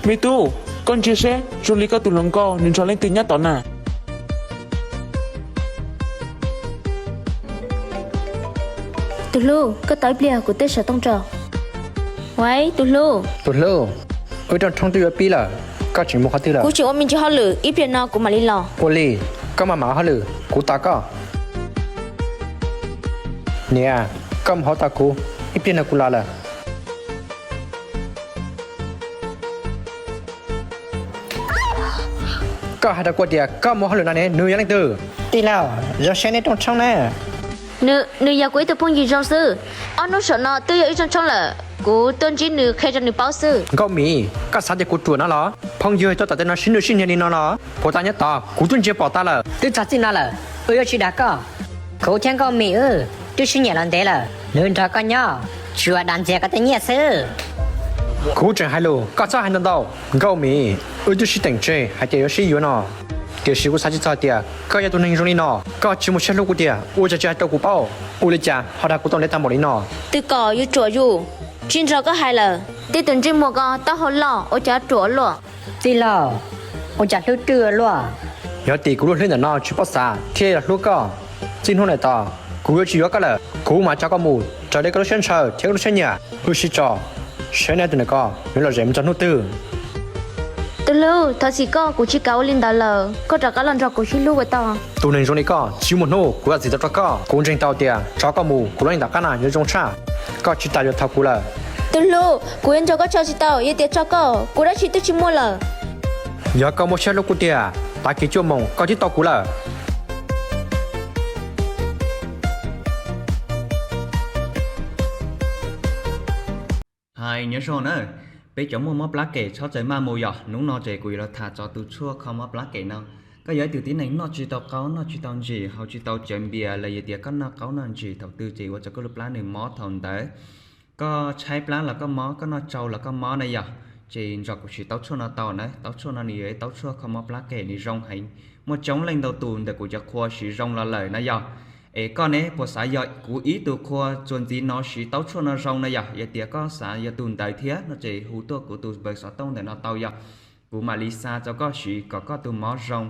Me tub, koj ntsia seb zoo li koj tus hluas nkauj nws nrog leej twg nyob tom na. Tus hlub, koj tos ib pliag kuv twb xav tooj tso. Ua ib tus hlub. Tus hlub, wb rooj tshoob twb yuav pib lawm, koj tseem mus qhov twg lawm? Kuv tseem ua me ntsis hauj lwm, ib pliag no kuv mam li los. Ua li, koj maj mam ua hauj lwm, kuv tos koj. Niam, koj mus hauv tos kuv, ib pliag no kuv los lawm. Koj hais rau kuv tias koj mus hauj lwm no ne, nws yog leej twg? Tij laug, zoo siab neb rooj tshoob na. Nws, nws yog kuv ib tug phooj ywg zoo xwb. Ob hnub saum no twb yog ib rooj tshoob lawm, kuv tuaj ntsib nws qhia rau nws paub xwb. Nkauj Mim, koj xav tias kuv ruam no los? Phooj ywg tuaj tom tej no sib nwj sib niag li no los? Puas tas nyob tod kuv twb ntsia pom tas lawm. Twb txog txij no lawm, wb yuav tsis dag koj. Kuv thiab Nkauj Mim wb twb sib nyiam los ntev lawm, nws nrog koj nyob tsuas dag ntxias koj tej nyiaj xwb. Kuv tseem hais lus, koj txhob hais ntau ntau. Nkauj Mim, wb twb sib teem tseg hais tias yuav sib yuav no, tiam sis kuv xav tsis txog tias koj yog tus neeg zoo li no. Koj tsis muaj siab hlub kuv tiag, ua cas tsis hais rau kuv paub? Ua li cas ho dag kuv tau ntev tag npaum li no? Twb kom yus ruam yus tsis nrog koj hais lawm. Tej tus ntsej muag ko taub hau loj ua cas ruam luaj. Tij laug, ua cas hlub ruaj luaj? Yog tias kuv lub hlwb ntawm no tsis paub xav thiab yog hlub koj, txij hnub no tos kuv yuav tsis yuav koj lawm. Kuv mam tso koj mus raws li koj lub siab ntshaw thiab koj lub siab nyiam. Wb sib tso, saib nej tus ntawm ko yuav lom zem mus txog hnub twg. Tus hlub, thov txim koj, kuv tsis kam ua li ntawd lawm, koj rov qab los nrog kuv sib hlub ua tau. Tus neeg zoo li koj tsis muaj hnub kuv yuav txim tau rau koj. Kuv ntseeg tau tias tso koj mus kuv lub neej tom qab no yuav zoo tshaj. Koj tsis tas yuav tau kuv lawm. Tus hlub, kuv yuav nrog koj tso tsis tau, yog tias tso koj, kuv dab tsi twb tsis muaj lawm. Yog koj muaj siab hlub kuv tiag, tag kis cuaj moos koj twb tau kuv lawm. Hais nyob zoo na, peb cov muaj mob plab kem txhob txawm maj mus yom. Hnub no ces kuv yuav los tham txog tus tshuaj kho mob plab kem no. Koj yog ib tug tib neeg noj tsis tau qaub, noj tsis tau ntsim, haus tsis tau cawv npias, los yog tias koj noj qaub noj ntsim thaum twg ces ua rau koj lub plab nws mob thaum ntawd. Koj tshaib plab los koj mob, koj noj tsau los koj mob na yom, ces nrog kuv siv taub tshuaj no tau na. Taub tshuaj no nws yog ib taub tshuaj kho mob plab kem, nws zoo heev. Muaj coob leej ntau tus ntawm kuv cov qhua siv zoo los lawm na yom. Es koj ne, puas xav yog kuv ib tug qhua txuas ntxiv no siv taub tshuaj no zoo na yom? Yog tias koj xav yog tus ntawd thiab no ces hu tuaj kuv tus npawb xov tooj ntawm no tau yom. Kuv mam li xa rau koj siv kom koj tus mob zoo.